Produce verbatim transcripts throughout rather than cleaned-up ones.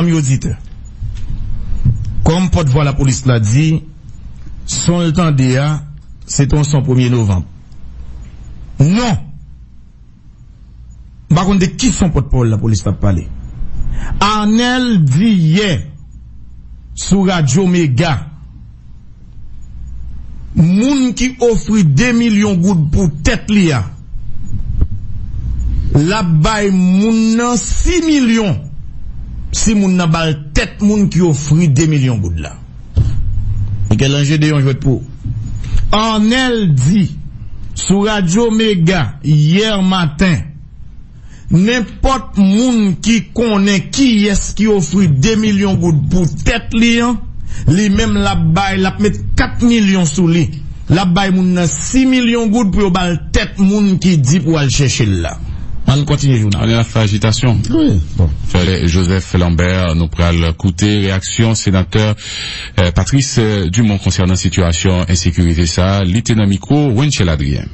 Zanmi oditè, kòm pòtvwa lapolis la di, son l tande a, se te yon son premye novanm. Non! M pa konn de ki son pòtpawòl lapolis t ap pale. Arnel di yè sou Radyo Mega, moun ki ofri de milyon goud pou tèt li a, l ap bay moun nan sis milyon si moun nan ba l tèt moun ki ofri de milyon goud la. Michelangelo de yon jwèt pou ou. Arnel di sou Radyo Mega yè maten, nenpòt moun ki konnen kiyès ki ofri de milyon goud pou tèt li an, li menm l ap bay, l ap met kat milyon sou li. L ap bay moun nan sis milyon goud pou yo ba l tèt moun ki di pou al chèche l la. Ann kontinye jounal. Ann ap fè ajitasyon. Wi, bon. Fè Joseph Lambert, nou pral koute reyaksyon senatè, eh, Patrice, eh, Dumont konsènan sitiyasyon ensekirite sa a. Li te nan mikwo Wenchel Adrien.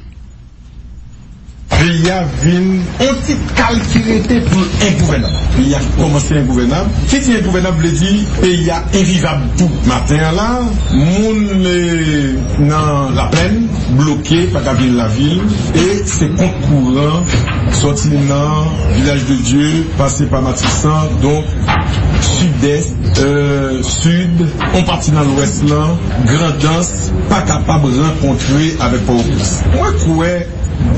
Peyi a vin on ti kal ki rete pou l engouvènab. Peyi a kòmanse engouvènab. Ki di engouvènab vle di peyi a envivab tou. Maten an la, moun, eh, nan Laplèn bloke, pa ka vin lavil, e se kont kouran, sòti nan Vilaj de Dye, pase pa Matisan, donk Sidès, eh, Sid, on pati nan Lwès lan, Grandans, pa kapab rankontre avèk Pòtoprens. Mwen kwè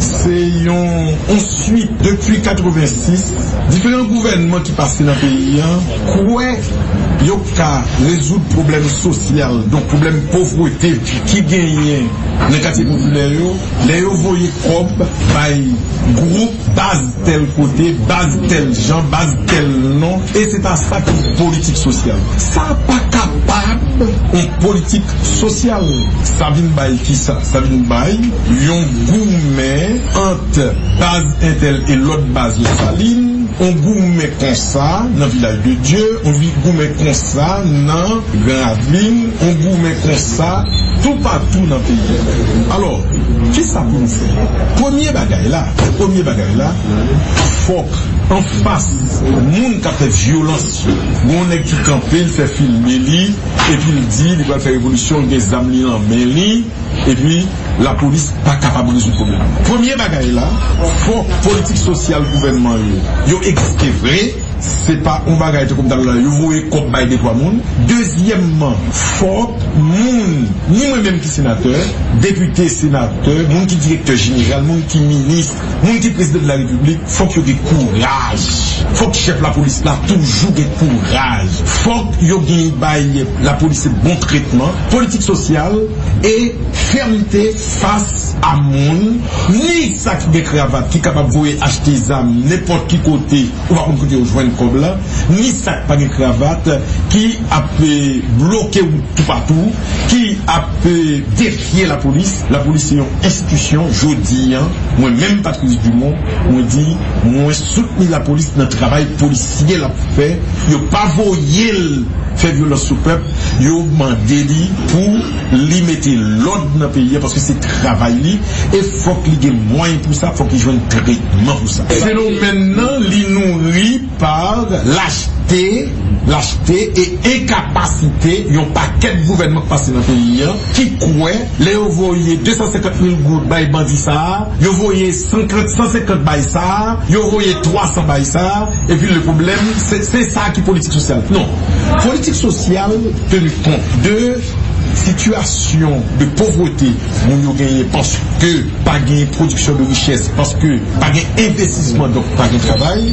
se yon, yon swit depi katrevensis, diferan gouvènman ki pase nan peyi an, kwè yo ka rezoud pwoblèm sosyal, donk pwoblèm povrete ki genyen nan katye popilè yo, lè yo voye kòb bay gwoup, baz tèl kote, baz tèl jan, baz tèl non, e se pa sa ki politik sosyal. Sa pa kapab yon politik sosyal. Sa vin bay kisa? Sa vin bay yon goumen ant baz entèl e lòt baz Lasalin, yon goumen konsa nan Vilaj de Dye, yon vi-, goumen konsa nan Gran Ravin, yon goumen konsa toupatou nan peyi a. Alò, kisa pou nou fè? Premye bagay la, premye bagay la, fòk anfas moun k ap fè vyolans yo, gon nèg ki kanpe, l fè filme li, epi l di li pral fè revolisyon, l gen zam li nan men li, epi lapolis pa kapab rezoud pwoblèm. Premye bagay la, fòk politik sosyal gouvènman yo, yo egziste vre. Se pa yon bagay tankou m t ap di la, yo voye kòb bay de twa moun. Dezyèmman, fòk moun, ni mwen menm ki senatè, depite, senatè, moun ki direktè jeneral, moun ki minis, moun ki prezidan de la repiblik, fòk yo gen kouraj. Fòk chèf lapolis la toujou gen kouraj. Fòk yo gen bay lapolis bon tretman, politik sosyal e fèmte fas a moun, ni sa ki gen kravat ki kapab voye achte zam nenpòt ki kote, ou pa konn kote yo jwenn kòb la, ni sa k pa gen kravat ki ap, eh, bloke wout toupatou, ki ap, eh, defye lapolis. Lapolis se yon enstitisyon. Jodi a, mwen menm Patrice Dumont, mwen di, mwen soutni lapolis nan travay polisye l ap fè. Yo pa voye l fè vyolans sou pèp, yo mande li pou li mete lòd nan peyi a, paske se travay li, e fòk li gen mwayen pou sa, fòk li jwenn tretman pou sa. Fenomèn nan, li nouri pa lachte, lachte e enkapasite yon pakèt gouvènman k pase nan peyi a, ki kwè lè yo voye de san senkant mil goud bay bandi sa a, yo voye san trant, san senkant bay sa a, yo voye twa san bay sa a, epi le pwoblèm, se, se sa ki politik sosyal. Non. Politik sosyal teni kont de sitiyasyon de povrete moun yo genyen, paske pa gen pwodiksyon de richès, paske pa gen envestisman, donk pa gen travay.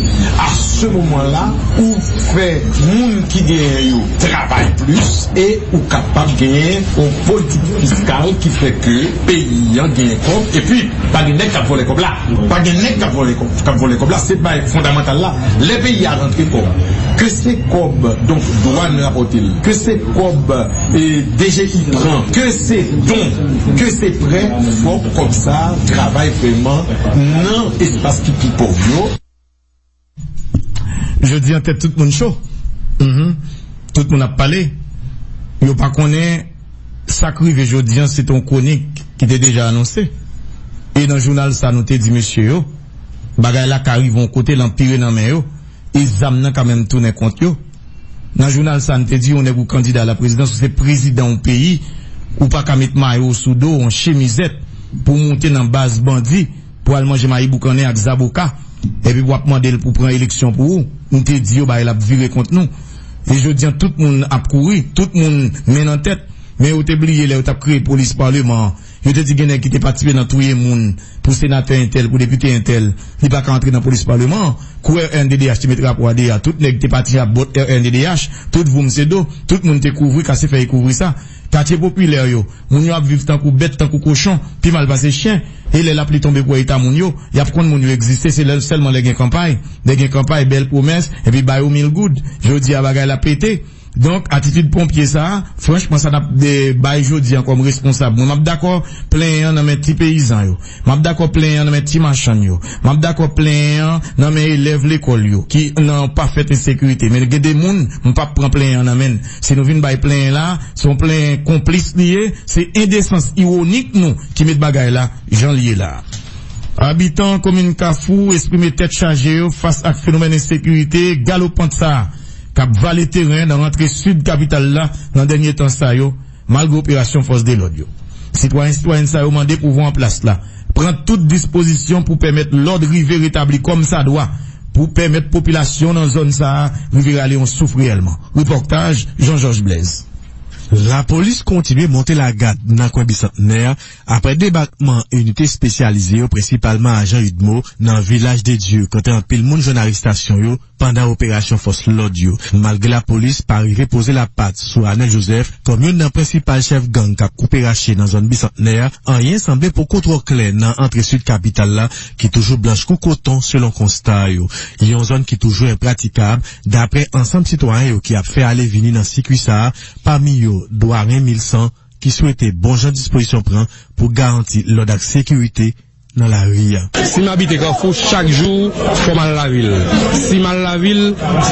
A se moman la, ou fè moun ki genyen yo travay plis e ou kapab genyen yon politik fiskal ki fè ke peyi an genyen kòb, epi pa gen nèg k ap vòlè kòb la. Pa gen nèg k ap vòlè kòb, k ap vòlè kòb la, se bay fondamantal la. Lè peyi a rantre kòb, ke se kòb, donk, dwàn rapòte l, ke se kòb, e, D G I pran, ke se don, ke se prè, fòk kòb sa a travay vrèman nan espas ki pi pòv yo. Jodi an tèt tout moun cho. Mhm. Tout moun ap pale. Yo pa konnen sa k rive jodi an, se te yon kwonik ki te deja anonse. E nan jounal sa, nou te di mesye yo, bagay la ka rive yon kote, l anpire nan men yo. E zam nan ka menm tounen kont yo. Nan jounal sa, n te di yon nèg ou kandida laprezidans, ou se prezidan yon peyi, ou pa ka met mayo w sou do w, yon chemizèt, pou w moute nan baz bandi, pou al manje mayi boukannen ak zaboka, epi pou w ap mande l pou pran eleksyon pou ou. M te di yo bagay la ap vire kont nou. E jodi a, tout moun ap kouri, tout moun men nan tèt, men yo te bliye lè yo t ap kreye polis paleman an. Yo te di gen nèg ki te patisipe nan touye moun pou senatè entèl, pou depite entèl, li pa ka antre nan polis paleman an. Kou R N D D H te met rapò a deyò, tout nèg te pati ap bòt R N D D H, tout voum se do, tout moun te kouvri, kase fèy kouvri sa. Katye popilè yo, moun yo ap viv tankou bèt, tankou kochon, pi mal pase chen. E lè lapli tonbe pou wè eta moun yo, y ap konn moun yo egziste, se lè, sèlman lè gen kanpay. Lè gen kanpay, bèl pwomès, epi ba yo mil goud. Jodi a, bagay la pete. Donk, atitid ponpye sa a, franchman, sa n ap de, bay jodi a kòm responsab. Mwen, m ap dakò plenyen an nan men ti peyizan yo. M ap dakò plenyen an nan men ti machann yo. M ap dakò plenyen an nan men elèv lekòl yo, ki nan yon pafèt ensekirite. Men gen de moun, m p ap pran plenyen an nan men n. Si nou vin bay plenyen la, se yon plenyen konplis li ye, se endesans iwonik nou ki met bagay la jan l ye la a. Abitan komin Kafou eksprime tèt chaje yo fas ak fenomèn ensekirite galopant sa a, k ap vale teren nan rantre sid kapital la nan dènye tan sa yo, malgre operasyon fòs de lòd yo. Sitwayen, sitwayèn sa yo mande pouvwa an plas la pran tout dispozisyon pou pèmèt lòd rive retabli kòm sa dwa, pou pèmèt popilasyon nan zòn sa a rive rale yon souf reyèlman. Repòtaj Jean Georges Blaise. Lapolis kontinye monte lagad nan kwen Bisantnè a, apre debakman inite espesyalize yo, prensipalman ajan UDMO, nan Vilaj de Dye, kote anpil moun jwenn arestasyon yo pandan operasyon fòs lòd yo. Malgre lapolis pa rive poze lapat sou Arnel Joseph kòm youn nan prensipal chèf gang k ap koupe rache nan zòn Bisantnè a, anyen sanble poko twò klè nan antre sid kapital la, ki toujou blanch kou koton, selon konsta yo. Yon zòn ki toujou enpratikab, dapre ansanm sitwayen yo ki ap fè ale vini nan sikwi sa a, pami yo Dwaren Milsan, ki swete bon jan dispozisyon pran pou garanti lòd ak sekirite nan lari a. Si m abite Kafou, chak jou, fò m al lavil. Si m al lavil,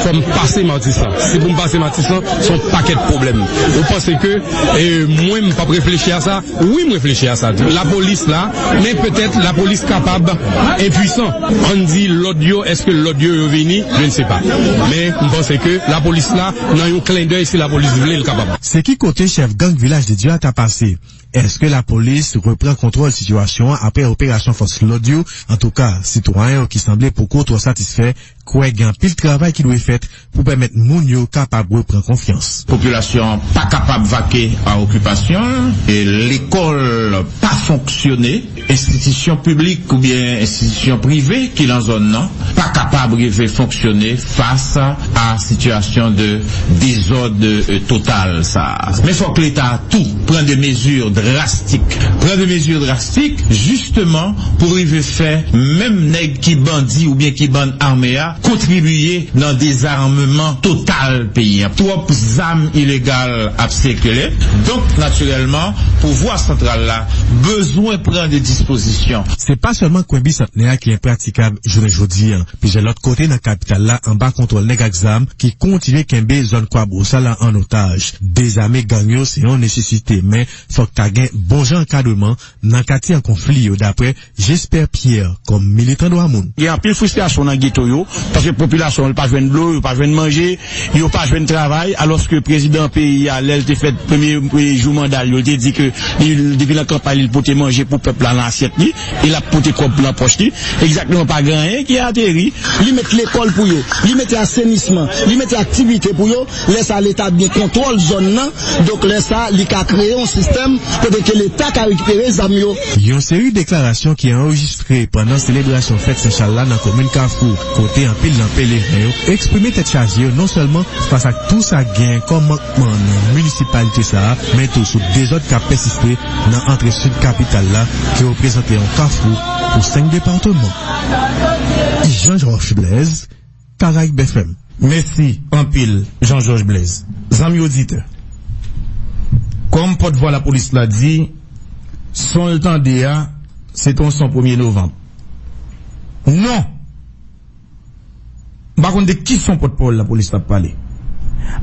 fò m pase Matisan. Si pou m pase Matisan, se yon pakèt pwoblèm. Ou panse ke, e, mwen, m p ap reflechi a sa? Wi, m reflechi a sa tou. Lapolis la, men petèt lapolis kapab enpwisan. Ann di lòd yo, èske lòd yo, yo vini? Je ne sais pas. Men m panse ke lapolis la, nan yon klendèy, si lapolis vle, l kapab. Se ki kote chèf gang Vilaj de Dye a ta pase? Èske lapolis reprann kontwòl sitiyasyon an apre operasyon fòs lòd yo? Antouka, sitwayen yo ki sanble poko twò satisfè kwè gen anpil travay ki dwe fèt pou pèmèt moun yo kapab reprann konfyans. Popilasyon an pa kapab vake a okipasyon l, e lekòl pa fonksyone, enstitisyon piblik oubyen enstitisyon prive ki nan zòn nan pa kapab rive fonksyone fas a sitiyasyon de dezòd, e, total sa a. Men fòk Leta tou pran de mezi drastik. Pran de mezi drastik, jisteman, pou rive fè menm nèg ki bandi oubyen ki bann ame a kontribye nan dezamman total peyi a. Twòp zam ilegal ap sikile. Donk, natirèlman, pouvwa santral la bezwen pran de dispozisyon. Se pa sèlman kwen Bisantnè a ki enpratikab jounen jodi a. Plizyè lòt kote nan kapital la anba kontwòl nèg ak zam ki kontinye kenbe zòn Kwabousa la an otaj. Dezame gang yo se yon nesesite, men fòk ta gen bon jan ankadreman nan katye an konfli yo, dapre Jesper Pierre, kòm militan dwa moun. Gen anpil fristrasyon nan geto yo, paske popilasyon an pa jwenn dlo, yo pa jwenn manje, yo pa jwenn travay, alòske prezidan peyi a, lè l te fèt premye, e, jou manda l yo, l te di ke li, depi nan kanpay li, l pote manje pou pèp la nan asyèt li, e l ap pote kòb nan pòch li. Egzakteman, pa gen anyen ki ateri. Li mete lekòl pou yo, li mete asenisman, li mete aktivite pou yo. Lè sa, Leta ap gen kontwòl zòn nan. Donk, lè sa, li ka kreye yon sistèm kote ke Leta ka rekipere zam yo. Yon seri deklarasyon ki anrejistre pandan selebrasyon fèt Sen Chal la nan komin Kafou, kote anpil nan peleven yo eksprime tèt chaje yo non sèlman fas ak tou sa k genyen kòm mankman nan minisipalite sa a, men tou sou dezòd k ap pèsiste nan antre sid kapital la, ki reprezante yon kafou pou senk depatman. Jean Georges Blaise, Caraïbes F M. Mèsi anpil, Jean Georges Blaise. Zanmi oditè, kòm pòtvwa lapolis la di, son l tande a, se te yon son premye novanm. Non! M pa konn de ki son pòtpawòl lapolis la ap pale.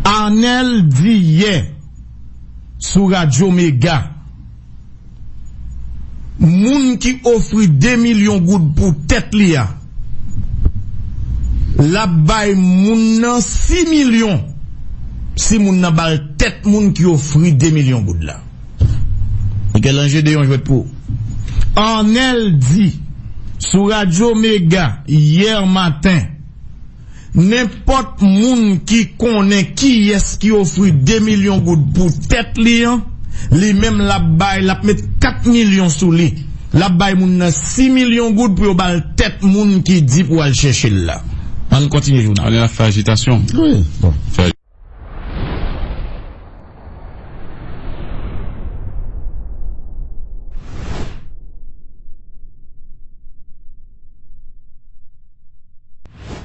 Arnel di yè sou Radyo Mega, moun ki ofri de milyon goud pou tèt li a, l ap bay moun nan sis milyon. si moun nan ba l tèt moun ki ofri de milyon goud la. Michel-Ange de yon jwèt pou ou. Arnel di sou Radyo Mega yè maten, nenpòt moun ki konnen kiyès ki ofri de milyon goud pou tèt li an, li menm l ap bay, l ap met kat milyon sou li. L ap bay moun nan sis milyon goud pou yo ba l tèt moun ki di pou al chèche l la. Ann kontinye jounal. Ann ap fè ajitasyon. Wi, bon.